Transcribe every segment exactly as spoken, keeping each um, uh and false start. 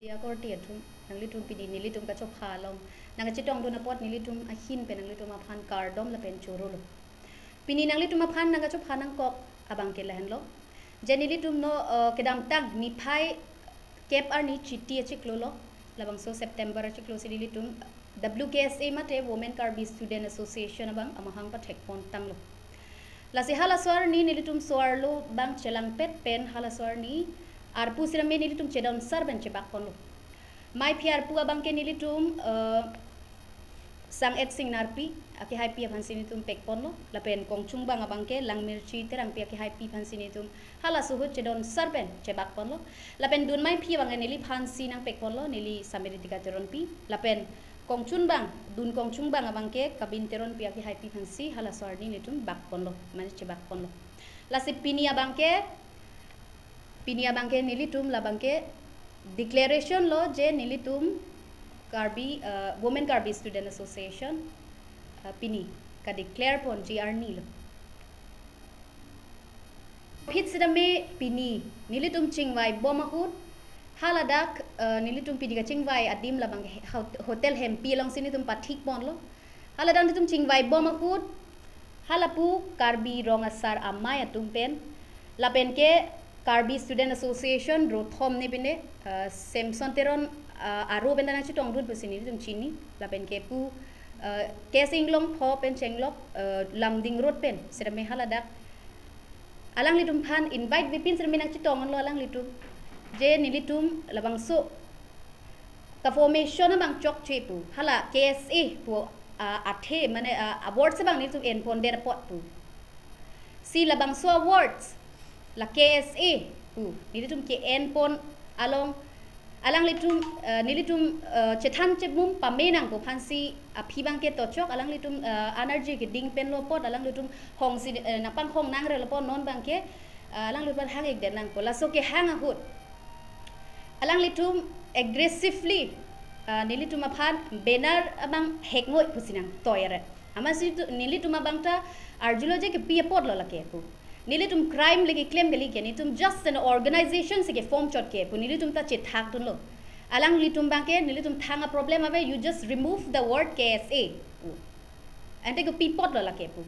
Media korte atum, nanglitum pini nelitum kachopha along nangkachetongdun apot nelitum ahin pen nanglitum aphan kardom lapen chorolo. Pini nanglitum aphan nangkachopha nangkok abang ke lahenlo. Je nelitum non, eh, kedamtang niphai kep arni Chiti achiklo lo, labangso September achiklo si nelitum W K S A mate Women Karbi Student Association abang amahang pathekpon tanglo. Lasi halaso arni nelitum so-arlo abang chelangpet pen halaso arni arpu sitame nelitum chedon sar pen chebakponlo. Maiphi arpu abang ke nelitum, eh, Sang-et Singnarpi akehaipi aphansi nelitum pekponlo, lapen Kongchungbang abang ke Langmirchi Terangpi akehaipi aphansi nelitum halaso ahut chedon sar pen chebakponlo. Lapen dun maiphi abang ke neliphansi nangpekponlo, neli Samiritika Teronpi. Lapen Kongchungbang, dun Kongchungbang abang ke Kabin Teronpi akehaipi aphansi halaso arni nelitum bakponlo, mane chebakponlo. Lasi pini abang ke, pini abang ke nelitum labang ke declaration lo je nelitum Karbi, eh, Women Karbi Student Association, eh, pini kadeclare ponji arni lo. Aphi sitame pini nelitum chingvaibom ahut, haladak, eh, nelitum pini kachingvai adim labang ke hot-, Hotel Hempi alongsi nelitum pathikponlo. Haladak nelitum chingvaibom ahut, halapu Karbi Rong Asar Amei atum pen, lapen ke Karbi Student Association rothom ne pine, eh, Samson Teron, eh, aro pen ta nangchetongdun pusi nelitum chini, lapen ke pu, eh, Kesing Longpho pen chenglok, eh, Lumding Road pen sitame haladak alanglitum aphan invite vepin sitame nangchetongdunlo alanglitum. Je nelitum labangso ka-formation abang chokche pu, hala K S A pu, ah, athe mane, ah, awards abang nelitum enpondet apot pu. Si labangso awards la K S A pu nelitum ke-enpon along alanglitum, eh, nelitum, eh, chethan chemum pame nangpo aphansi aphi abang ke tochok alanglitum, eh, energy keding penlo apot alanglitum hongsi, eh, nangpanghong nangrelo apot non abang ke, eh, alanglitum hang-ikdet nangpo. Laso kehang ahut alanglitum aggressively, eh, nelitum aphan banner abang hekngoi pusi nangtoiret. Amatsi tu, nelitum abang ta arjulo je kepi apotlo lake pu. Nelitum crime le keklem kali ke, nelitum just an organization si ke-form chot ke pu nelitum ta chethakdunlo. Alanglitum abang ke nelitum thang a-problem ave, you just remove the word K S A pu. Ante kepi apotlo lake pu.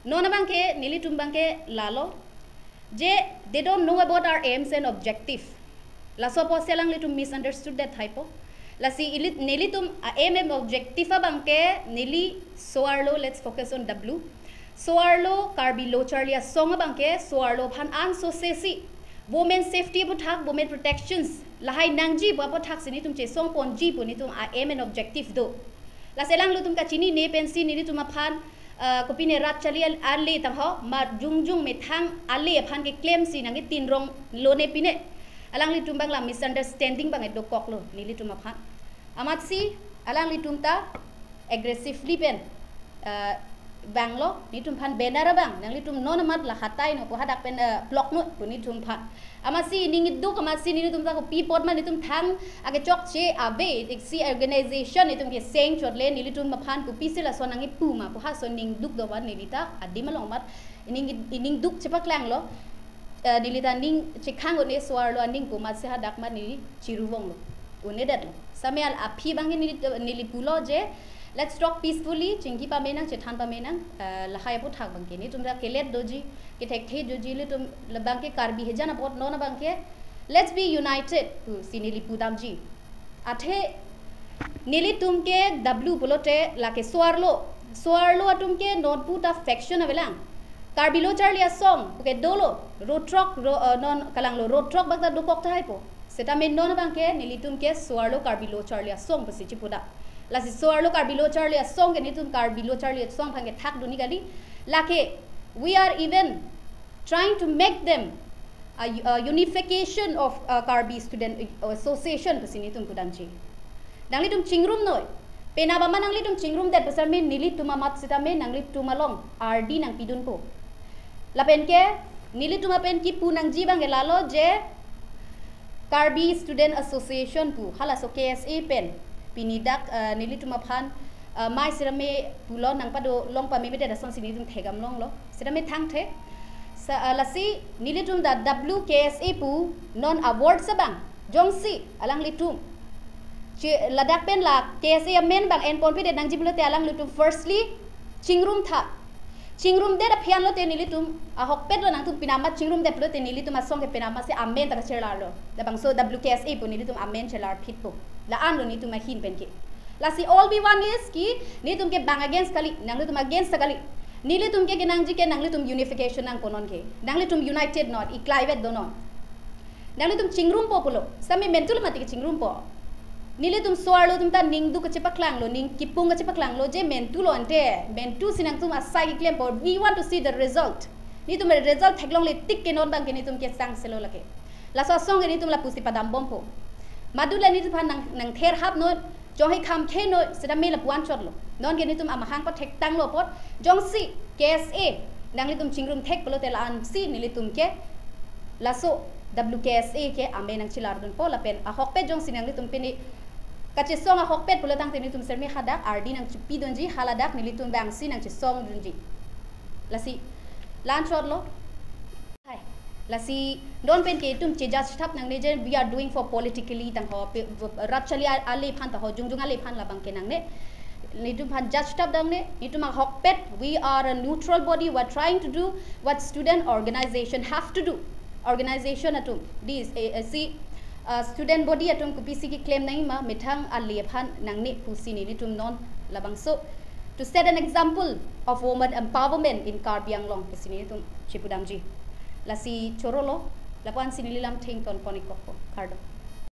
Non abang ke nelitum abang ke lalo je they don't know about our aims and objective. Laso apotsi alanglitum misunderstood det haipo. Lasi ili, nelitum a-aim and objective abang ke neli so-arlo, let's focus on W. So-arlo Karbi Lo Charli Asong abang ke so-arlo aphan ansose si women safety aputhak, women protections lahai nangji pu aputhak si nelitum chesongponji pu nelitum a-aim and objective do. Lasi alanglitum kachinine pensi nelitum aphan, eh, kopine rat charli al-, ale tangho, ma jongjong methang ale aphan keklemsi nangketinronglo ne pine. Alanglitum abang la misunderstanding abang edokoklo nelitum aphan. Amatsi alanglitum ta aggressively pen, eh, vanglo, nelitum aphan banner abang nanglitum non amat la hatai non pu hadak pen, eh, plok non pu nelitum aphan. Amatsi ning iduk, amatsi nelitum ta kopi apot ma nelitum thang akechokche ave, iksi organization nelitum keseng chotle, nelitum aphan kopisi lason nangkipu ma pu halaso ning duk do abang neli ta adim along amat ning, ning duk chepaklanglo. Eh, neli ta ning chekhang un-e so-arlo aning pu amatsi hadak ma neli chiruvonglo, un-edetlo. Sitame al aphi abang neli, neli pulo je, let's talk peacefully, chingki pame nang, chethan pame nang, eh, lahai aputhak abang ke nelitum ta kelet doji, kethekthe doji, nelitum labang ke Karbi hejan apot non abang ke, let's be united pusi neli pudamji. Athe nelitum ke W pulote lake so-arlo, so-arlo atum ke non pu ta faction avelang. Karbi Lo Charli Asong pu ke dolo, road block, ro-, eh, non kalanglo, road block abang ta dokok tahai po. Sitame non abang ke nelitum ke so-arlo Karbi Lo Charli Asong pusi chipudam. Lasi so-arlo Karbi Lo Charli Asong ke nelitum Karbi Lo Charli Asong aphan kethakdun ni kali. Lake, we are even trying to make them a, a unification of, uh, Karbi Student Association pusi nelitum pudamji. Nanglitum chingrum noi. Penap amat nanglitum chingrumdet pu sitame nelitum amat sitame nanglitum along ardi nangpidunpo. Lapen ke nelitum apen kipu nangji abang ke lalo je Karbi Student Association pu halaso K S A pen pini dak, eh, nelitum aphan, eh, mai sitame pulo nangpadolong pamemedet asonsi nelitum thekdam longlo. Sitame thangthe. Sa, eh, lasi nelitum ta W K S A pu non awards abang Jongsi alanglitum che ladak pen la K S A amen bang enponpedet nangji pulote alanglitum firstly chingrum tha. Chingrum det aphian lote nelitum ahokpet lo, nangtum pinama chingrum det pulote nelitum asong ke pinama si amen ta kachelarlo. Labangso W K S A pu nelitum amen chelar phitpo. La-an lo nelitum ahin pen ke. Lasi all we want is ki nelitum ke bang against kali, nanglitum against ta kali. Nelitum ke kenangji ke nanglitum unification nangpo non ke. Nanglitum united not, iklaivet do non. Nanglitum chingrumpo pulo. Sami mentu lo mati ke chingrumpo. Nelitum so-arlo atum ta ning duk kachepaklanglo, ning kipung kachepaklanglo, je mentu lo ante. Mentu si nangtum asai keklempo. We want to see the result. Nelitum result theklongle tik ke non bang ke nelitum ke sangselo lake. Laso asong ke nelitum lapusi padambompo. Madula nelitum aphan nang, nangther hap non, jonghe kham the non, seta me lapu-an chotlo. Non ke nelitum amahang pathektanglo apot, jongsi K S A nanglitum chingrum thek pulote la-an si nelitum ke laso W K S A ke amen nangchelardunpo lapen ahokpet jongsi nanglitum pini kachesong ahokpet pulo tangte nelitum sirme hadak ardi nangchipidunji, haladak nelitum bang si nangchesongdunji. Lasi la-an chotlo. Hai. Lasi non pen ke itum che judge thap nangne je we are doing for politically tang ho, pe, v-, rat chali a-, ale aphan ta ho, jongjong ale aphan labang ke nangne. Nelitum aphan judge thap nangne, nelitum ahokpet, we are a neutral body, we are trying to do what student organization have to do. Organization atum, this, eh, eh, si, uh, student body atum kopisi keklem nangji ma, methang ale aphan nangne pusi nelitum non labangso to set an example of woman empowerment in Karbi Anglong pusi nelitum chepudamji. Lasi chorolo, lapu-an si neli lam thengton pon-ik kokpo. Kardom.